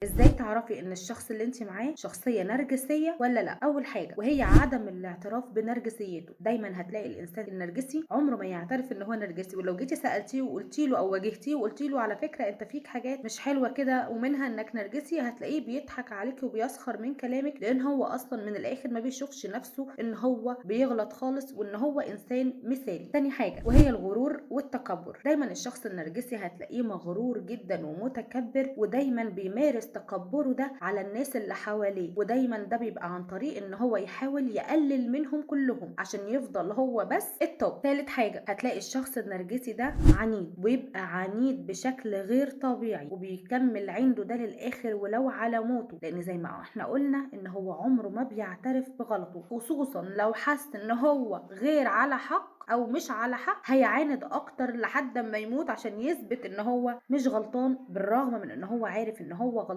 ازاي تعرفي ان الشخص اللي انت معاه شخصية نرجسية ولا لا؟ اول حاجة وهي عدم الاعتراف بنرجسيته. دايما هتلاقي الانسان النرجسي عمره ما يعترف ان هو نرجسي، ولو جيتي سالتيه وقلتي له او واجهتيه وقلتي له على فكرة انت فيك حاجات مش حلوة كده ومنها انك نرجسي، هتلاقيه بيضحك عليكي وبيسخر من كلامك، لان هو اصلا من الاخر ما بيشوفش نفسه ان هو بيغلط خالص وان هو انسان مثالي. تاني حاجة وهي الغرور والتكبر. دايما الشخص النرجسي هتلاقيه مغرور جدا ومتكبر، ودايما بيمارس تكبره ده على الناس اللي حواليه، ودايما ده بيبقى عن طريق ان هو يحاول يقلل منهم كلهم عشان يفضل هو بس ال top. ثالث حاجة هتلاقي الشخص النرجسي ده عنيد، ويبقى عنيد بشكل غير طبيعي وبيكمل عنده ده للاخر ولو على موته، لان زي ما احنا قلنا ان هو عمره ما بيعترف بغلطه، خصوصا لو حس ان هو غير على حق او مش على حق هيعاند اكتر لحد ما يموت عشان يثبت ان هو مش غلطان، بالرغم من ان هو عارف ان هو غلطان.